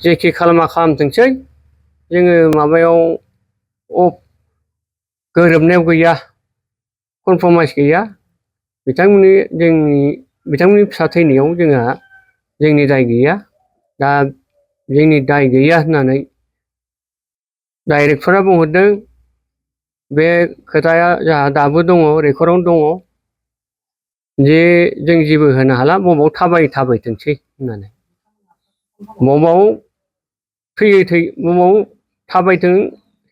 जेखि खालामा खालामथोंसै जोङो माबायाव गोरोबनायाव गैया, कनफर्माइस गैया। बिथांमोननि फिसा थैनायाव जोंनि दाय गैया। दा जोंनि दाय गैया होननानै डाइरेक्टरा बुंहरदों। बे खोथाया जोंहा दाबो दङ, रेकर्डआवनो दङ जे जों जेबो होनो हाला, बबाव थाबायथोंसै होननानै। बबाव बबाव थाबायथों,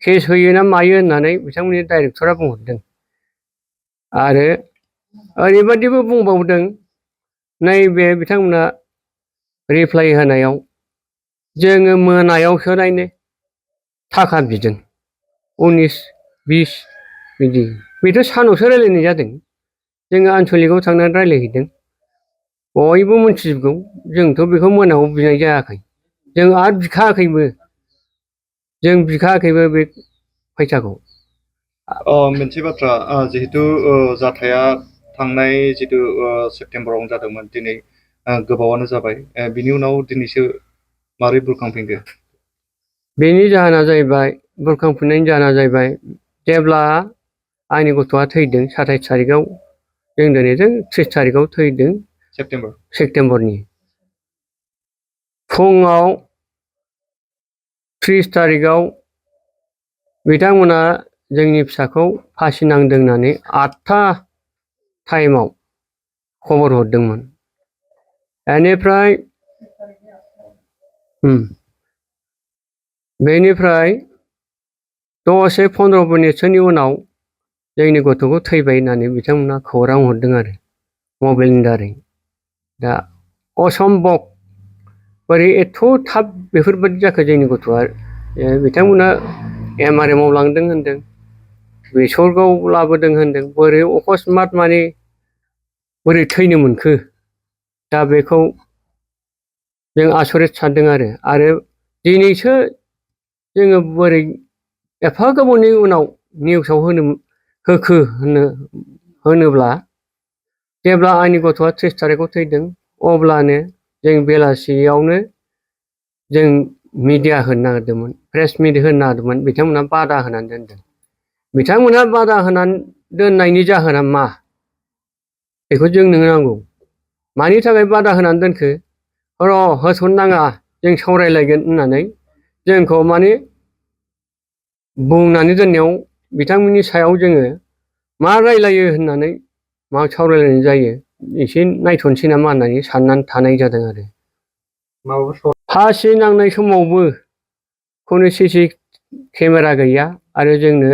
केस होयो ना मायो होननानै बिथांमोननि डाइरेक्टरा बुंहरदों। आरो ओरैबायदिबो बुंबावदों, नैबे बिथांमोना रिप्लाइ होनायाव, जोङो मोनायावसो नायनो थाखा बिदों 19-20 बिदि। बेथ' सानावसो रायलायनाय जादों। जोङो आनसलिकआव थांनानै रायलायहैदों, बयबो मोनथिजोबगौ। जोंथ' बेखौ मोनायाव बिनाय जायाखै, जों आरो बिखायाखैबो बे फैसाखौ। मोनसे बाथ्रा, जिहेतु जाथाया थांनाय जितु सेप्तेम्बरावनो जादोंमोन, दिनै गोबावानो जाबाय, बिनि उनाव दिनैसो मारै बुरखांफिनखो? बेनि जाहोना जाहैबाय, बुरखांफिननायनि जाहोना जाहैबाय, जेब्ला आंनि गथ'आ थैदों 27 थारिखआव, जों दिनैजों 30 थारिखआव थैदों, सेप्तेम्बरनि फुङाव 30 थारिखआव बिथांमोना जोंनि फिसाखौ फासि नांदों होननानै 8टा टाइमाव खबर हरदोंमोन। बेनिफ्राय दसे 15 मिनिटसोनि उनाव जोंनि गथ'खौ थैबाय होननानै बिथांमोना खौरां हरदों आरो मबाइलनि दारै। दा असम्भब, बोरै एथ' थाब बेफोरबायदि जाखो जोंनि गथ'आ? बिथांमोना MRM आव लांदों होनदों, बेसरगाव लाबोदों होनदों, बोरै अकस्मात माने बोरै थैनो मोनखो? दा बेखौ जों आसरित सानदों आरो दिनैसो जोङो बोरै एफा गोबावनि उनाव निउसाव होनोब्ला, जेब्ला आंनि गथ'आ 30 थारिखआव थैदों, अब्लानो जों बेलासियावनो जों मिडिया होनो नागिरदोंमोन, प्रेस मिट होनो नागिरदोंमोन। बिथांमोनहा बादा होनानै दोनदों। बिथांमोनहा बादा होनानै दोननायनि जाहोना मा? बेखौ जोंनो नांगौ। मानि थाखाय बादा होनानै दोनखो? होसोनो नाङा, जों सावरायलायगोन होननानै जोंखौ माने बुंनानै दोननायाव, बिथांमोननि सायाव जोङो मा रायलायो होननानै मा सावरायलायनाय जायो, एसे नायथ'नोसै नामा होननानै साननानै थानाय जादों आरो। फासि नांनाय समावबो खुनु CC केमेरा गैया, आरो जोंनो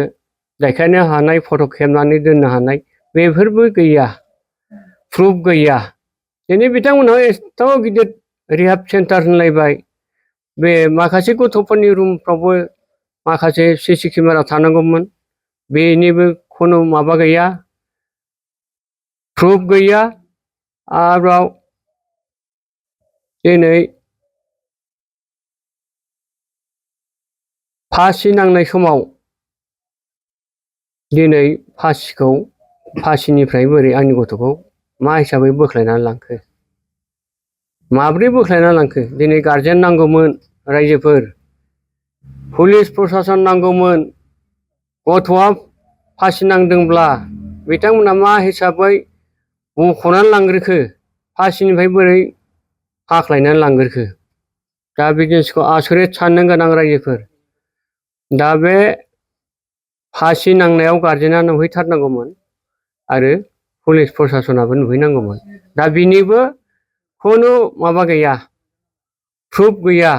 देखायनो हानाय, फट' खेबनानै दोननो हानाय बेफोरबो गैया, प्रुफ गैया। दिनै बिथांमोनहा एथ' गिदिर रिहाब सेन्टार होनलायबाय, बे माखासे गथ'फोरनि रुमफ्रावबो माखासे CC केमेरा थानांगौमोन, बेनिबो खुनु माबा गैया, प्रुफ गैया। आरोबाव दिनै फासि नांनाय समाव, दिनै फासिनिफ्राय बोरै आंनि गथ'खौ मा हिसाबै बोख्लायनानै लांखो? माब्रै बोख्लायनानै लांखो? दिनै गारजेन नांगौमोन, रायजोफोर, पुलिस प्रसासन नांगौमोन। गथ'आ फासि नांदोंब्ला बिथांमोना मा हिसाबै बख'नानै लांग्रोखो? फासिनिफ्राय बोरै हाख्लायनानै लांग्रोखो? दा बे जिनिसखौ आसरित साननो गोनां रायजोफोर। दा बे फासि नांनायाव गारजेना नुहैथारनांगौमोन, आरो पुलिस प्रसासनाबो नुहैनांगौमोन। दा बिनिबो खुनु माबा गैया, प्रुफ गैया।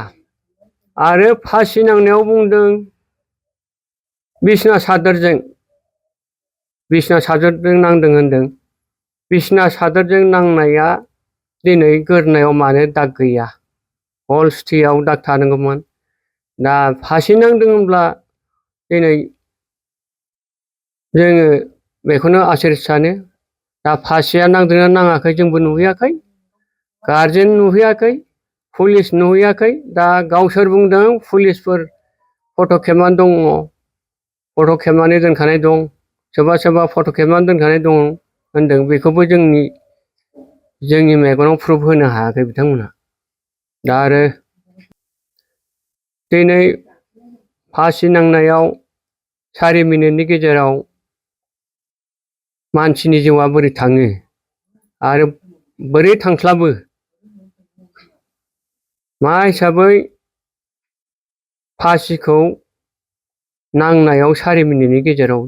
आरो फासि नांनायाव बुंदों बिसना सादोरजों नांदों होनदों। बिसना सादोरजों नांनाया दिनै गोदोनायाव मानो दाग गैया? हल स्टेयाव दाग थानांगौमोन। दा फासि नांदों होनब्ला दिनै जोङो बेखौनो आसरित सानो। दा फासिया नांदोंना नाङाखै जोंबो नुहैयाखै, गारजेन नुहैयाखै, पुलिस नुहैयाखै। दा गावसोर बुंदों पुलिसफोर फट' खेबनानै दङ, फट' खेबनानै दोनखानाय दं, सोरबा फट' खेबनानै दोनखानाय दं होनदों। बेखौबो जोंनि मेगनाव प्रुफ होनो हायाखै बिथांमोनहा। दा आरो दिनै फासि नांनायाव 4 मिनिटनि गेजेराव मानसिनि जिउआ बोरै थाङो आरो बोरै थांस्लाबो मा हिसाबै फासिखौ नांनायाव 4 मिनिटनि गेजेराव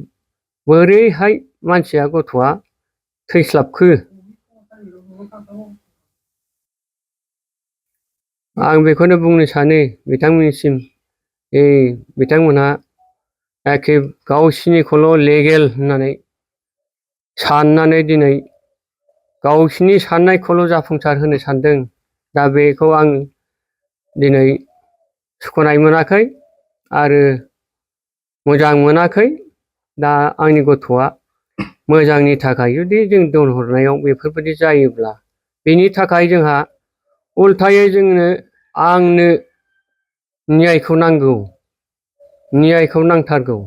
बोरैहाय मानसिया गथ'आ थैस्लाबखो आं बेखौनो बुंनो सानो बिथांमोननिसिम बिथांमोनहा एखे गावसिनिखौल' लेगेल होननानै साननानै दिनै गावसिनि साननायखौल' जाफुंसार होनो सानदों। दा बेखौ आं दिनै सुखुनाय मोनाखै आरो मोजां मोनाखै। दा आंनि गथ'आ मोजांनि थाखाय जुदि जों दोनहरनायाव बेफोरबायदि जायोब्ला बेनि थाखाय जोंहा उल्थायै आंनो न्यायखौ नांगौ, न्यायखौ नांथारगौ।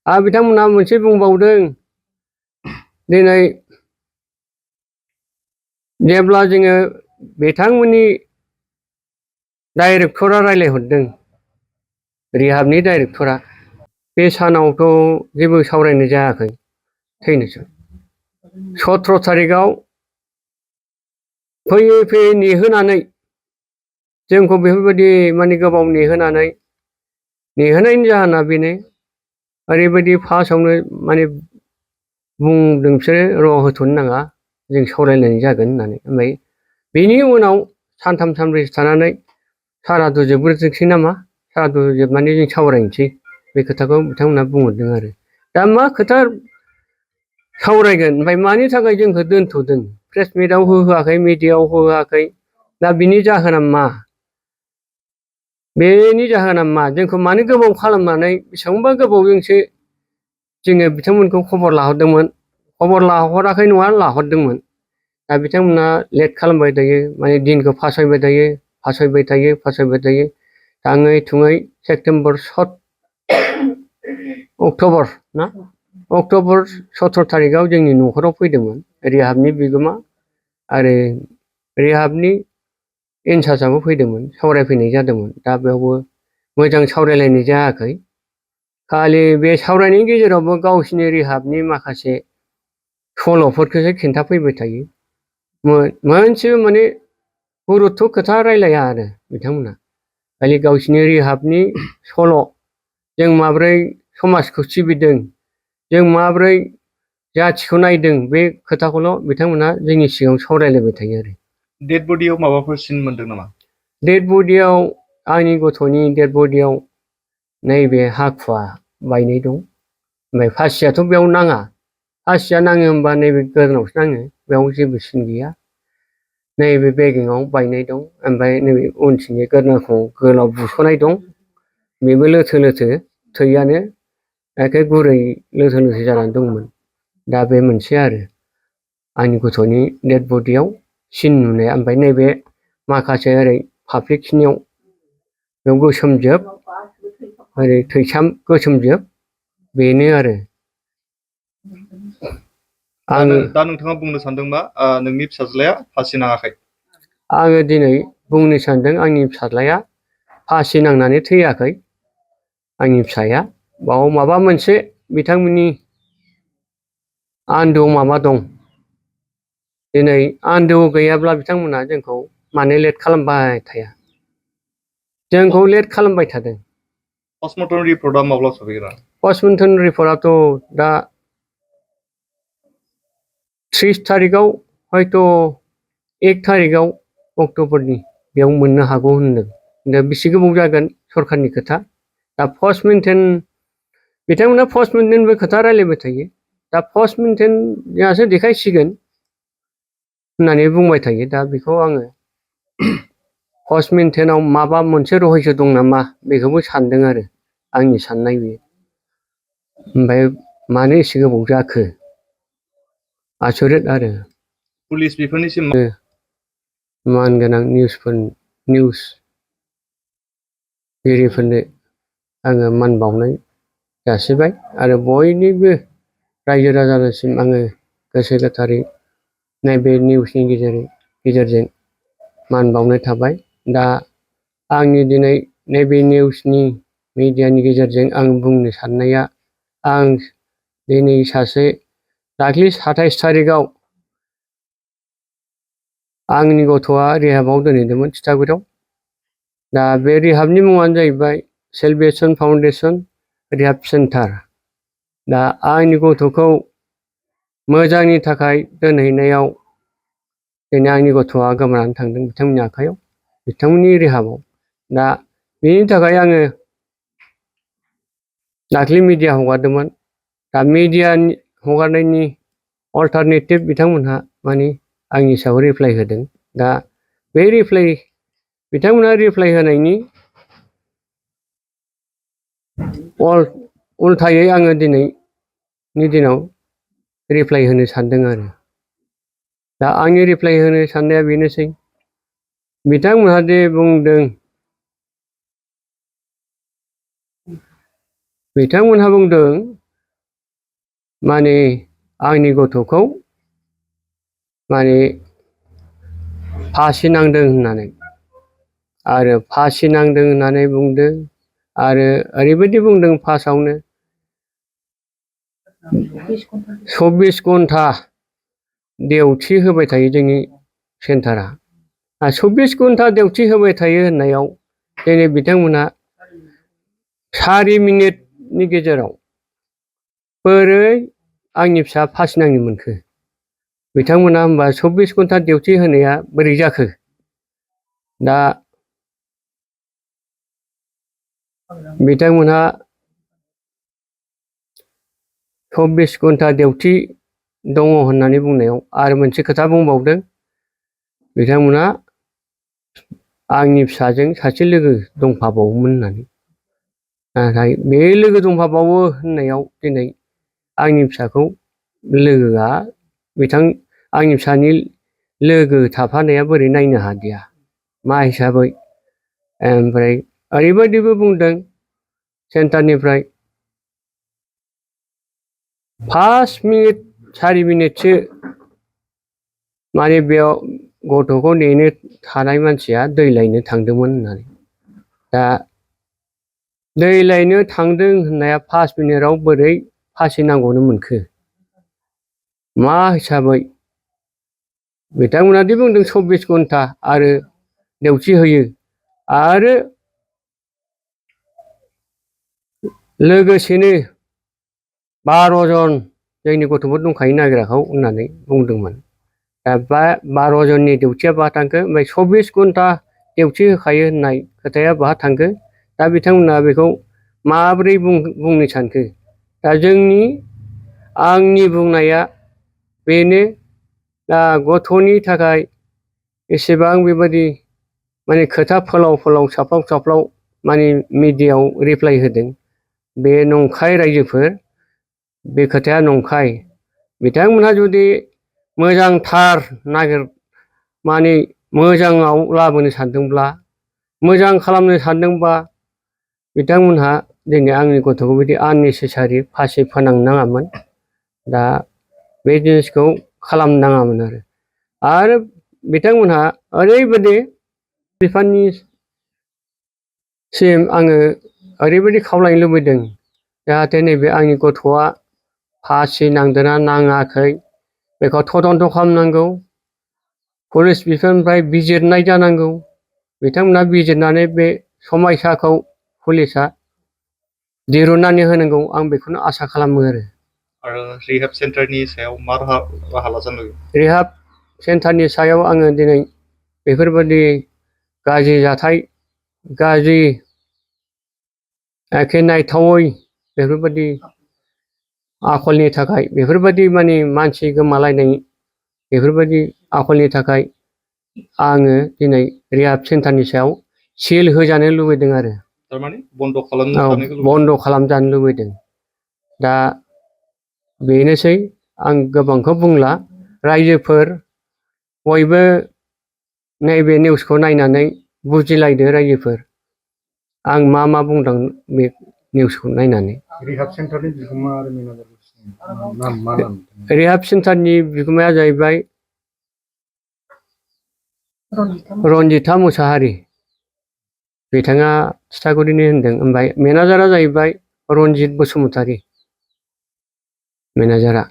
आरो बिथांमोनहा मोनसे बुंबावदों दिनै जेब्ला जोङो बिथांमोननि डाइरेक्टरा रायज्लायहरदों, रिहाबनि डाइरेक्टरा, बे सानावथ' जेबो सावरायनाय जायाखै थैनोसै। 17 थारिखआव फैयै फैयै नेहोनानै जोंखौ बेफोरबायदि माने गोबाव नेहोनायनि जाहोना बेनो ओरैबायदि फार्स्टआवनो माने बुंदों बिसोरो र' होथ'नो नाङा जों सावरायलायनाय जागोन होननानै। ओमफ्राय बेनि उनाव सानथाम सानब्रैसो थानानै सारादु जोबग्रोथोंसै नामा, सारादु जोबनानै जों सावरायनोसै, बे खोथाखौ बिथांमोनहा बुंहरदों आरो। दा मा खोथा सावरायगोन ओमफ्राय मानि थाखाय जोंखौ दोनथ'दों, प्रेस मिटआव होहोआखै, मिडियायाव होहोआखै, दा बिनि जाहोना मा? बेनि जाहोना मा? जोंखौ मानो गोबाव खालामनानै बेसेबांबा गोबावजोंसो जोङो बिथांमोनखौ खबर लाहरदोंमोन, खबर लाहराखै नङा लाहरदोंमोन। दा बिथांमोना लेट खालामबाय थायो, माने दिनखौ फासायबाय थायो, फासायबाय थायो। थाङै थुङै सेप्तेम्बर अक्ट'बर 17 थारिखआव जोंनि न'खराव फैदोंमोन रिहाबनि बिगोमा आरो रिहाबनि इनसार्जआबो फैदोंमोन, सावरायफैनाय जादोंमोन। दा बेयावबो मोजां सावरायलायनाय जायाखै। खालि बे सावरायनायनि गेजेरावबो गावसिनि रिहाबनि माखासे सल'फोरखौसो खिन्थाफैबाय थायो। मोनसेबो माने गुरुत्थ' खोथा रायलाया आरो बिथांमोना। खालि गावसिनि रिहाबनि सल', जों माब्रै समाजखौ सिबिदों, जों माब्रै जाथिखौ नायदों, बे खोथाखौल' बिथांमोना जोंनि सिगाङाव सावरायलायबाय थायो आरो। डेड बडियाव माबाफोर सिन मोनदों नामा? डेड बडियाव आंनि गथ'नि डेड बडियाव नैबे हाखुवा बायनाय दं। ओमफ्राय फासियाथ' बेयाव नाङा, फासिया नाङो होमबा नैबे गोदोनायावसो नाङो, बेयाव जेबो सिन गैया। नैबे बेगेङाव बायनाय दं, ओमफ्राय नैबे उनथिंनि गोदोनाखौ गोलाव बुस'नाय दं, बेबो लोथो लोथो, थैयानो एखे गुरै लोथो लोथो जानानै दंमोन। दा बे मोनसे आरो आंनि गथ'नि डेड बडियाव सिन नुनाया। ओमफ्राय नैबे माखासे ओरै फाफ्लिखिनियाव बेयाव गोसोमजोब, ओरै थैसाम गोसोमजोब, बेनो आरो। दा नोंथाङा बुंनो सानदों मा नोंनि फिसाज्लाया फासि नाङाखै? आङो दिनै बुंनो सानदों आंनि फिसाज्लाया फासि नांनानै थैयाखै। आंनि फिसाया बाव माबा मोनसे बिथांमोननि आन्दोआव माबा दं। दिनै आन्दोआव गैयाब्ला बिथांमोना जोंखौ मानो लेट खालामबाय थाया, जोंखौ लेट खालामबाय थादों। पस्टमर्टम रिपर्टआ माब्ला सफैगोन? पस्टमर्टम रिपर्टआथ' दा 30 थारिखआव हयथ' 1 थारिखआव अक्ट'बरनि बेयाव मोननो हागौ होनदों। दा बेसे गोबाव जागोन सरखारनि खोथा। दा बिथांमोना पस्टमर्टेमनिबो खोथा रायलायबाय थायो। दा पस्टमर्टेमआसो देखायसिगोन होननानै बुंबाय थायो। दा बेखौ आङो पस्टमर्टेमाव माबा मोनसे रहस्य दं नामा बेखौबो सानदों आरो आंनि साननाय बेयो। ओमफ्राय मानो एसे गोबाव जाखो आसरित आरो। पुलिस बेफोरनिसिम मानगोनां निउसगिरिफोरनो आङो मान बावनाय जासिबाय आरो बयनिबो रायजो राजानिसिम आङो गोसो गोथारै नैबे निउसनि गेजेरजों मान बावनाय थाबाय। दा आंनि दिनै नैबे निउसनि मिडियानि गेजेरजों आं बुंनो साननाया आं दिनै सासे दाख्लै 27 थारिखआव आंनि गथ'आ रिहाबाव दोनहैदोंमोन तितागुरियाव। दा बे रिहाबनि मुङानो जाहैबाय सेलभेसन फाउन्डेसन रिहाब सेन्टार। दा आंनि गथ'खौ मोजांनि थाखाय दोनहैनायाव दिनै आंनि गथ'आ गोमानानै थांदों बिथांमोननि आखायाव, बिथांमोननि रिहाबाव। दा बेनि थाखाय आङो दाख्लै मिडिया हगारदोंमोन। दा मिडिया हगारनायनि अल्टारनेटिभ बिथांमोनहा माने आंनि सायाव रिप्लाइ होदों। दा बे बिथांमोनहा रिप्लाइ होनायनि उल्थायै आङो दिनैनि दिनाव रिप्लाइ होनो सानदों आरो। दा आंनि रिप्लाइ होनो साननाया बेनोसै, बिथांमोनहा जे बुंदों, बिथांमोनहा बुंदों माने आंनि गथ'खौ माने फासि नांदों होननानै, आरो फासि नांदों होननानै बुंदों। आरो ओरैबायदि बुंदों फार्स्टआवनो 24 घन्टा डिउटि होबाय थायो जोंनि सेन्टारा। 24 घन्टा डिउटि होबाय थायो होननायाव दिनै बिथांमोनहा 4 मिनिटनि गेजेराव बोरै आंनि फिसा फासि नांनो मोनखो? बिथांमोनहा होमबा 24 घन्टा डिउटि होनाया बोरै जाखो? दा बिथांमोनहा 24 घन्टा डिउटि दङ होननानै बुंनायाव आरो मोनसे खोथा बुंबावदों, बिथांमोनहा आंनि फिसाजों सासे लोगो दंफाबावोमोन होननानै। नाथाय बे लोगो दंफाबावो होननायाव दिनै आंनि फिसाखौ लोगोआ आंनि फिसानि लोगो थाफानाया बोरै नायनो हादिया मा हिसाबै? ओमफ्राय ओरैबायदिबो बुंदों सेन्टारनिफ्राय 5 मिनिट 4 मिनिटसो माने बेयाव गथ'खौ नेनो थानाय मानसिया दै लायनो थांदोंमोन होननानै। दा दै लायनो थांदों होननाया 5 मिनिटआव बोरै फासि नांगौनो मोनखो? मा हिसाबै? बिथांमोना दि बुंदों 24 घन्टा आरो डिउटि होयो, आरो लोगोसेनो 12 जन जोंनि गथ'फोर दंखायो नागिराखौ होननानै बुंदोंमोन। दा 12 जननि डिउटिया बहा थांखो? ओमफ्राय 24 घन्टा डिउटि होखायो होननाय खोथाया बहा थांखो? दा बिथांमोना बेखौ माबोरै बुंनो सानखो? दा आंनि बुंनाया बेनो, दा गथ'नि थाखाय एसेबां बेबायदि माने खोथा फोलाव साफ्लाव माने मिडियायाव रिप्लाइ होदों, बे नंखाय रायजोफोर, बे खोथाया नंखाय। बिथांमोनहा जुदि मोजांथार माने मोजाङाव लाबोनो सानदोंब्ला, मोजां खालामनो सानदोंबा, बिथांमोनहा दिनै आंनि गथ'खौ बिदि आननेसेसारि फासि फोनांनो नाङामोन। दा बे जिनिसखौ खालामनो नाङामोन आरो बिथांमोनहा ओरैबायदि बिफाननिसिम आङो ओरैबायदि खावलायनो लुबैदों, जाहाथे नैबे आंनि गथ'आ फासि नांदोंना नाङाखै बेखौ तदन्त खालामनांगौ। पुलिस बिफाननिफ्राय बिजिरनाय जानांगौ। बिथांमोनहा बिजिरनानै बे समायसाखौ पुलिसा दिरुननानै होनांगौ, आं बेखौनो आसा खालामो आरो रिहाब सेन्टारनि सायाव मा राहा लाजानो लुबैयो? रिहाब सेन्टारनि सायाव आङो दिनै बेफोरबायदि गाज्रि जाथाय, गाज्रि एखे नायथावै बेफोरबायदि आखलनि थाखाय, बेफोरबायदि माने मानसि गोमालायनाय बेफोरबायदि आखलनि थाखाय आङो दिनै रिहाब सेन्टारनि सायाव सिल होजानो लुबैदों आरो थारमाने बन्द' खालामजानो लुबैदों। दा बेनोसै, आं गोबांखौ बुंला। रायजोफोर बयबो नैबे निउसखौ नायनानै बुजिलायदो रायजोफोर, आं मा बुंदों बे निउसखौ नायनानै। रिहाब सेन्टारनि बिगोमा आरो मेनेजारनि नाम? रिहाब सेन्टारनि बिगोमाया जाहैबाय रनजिता मुसाहारि। बिथाङा थिथागुरिनि होनदों। ओमफ्राय मेनेजारा जाहैबाय रनजित बसुमतारी मेनेजारा।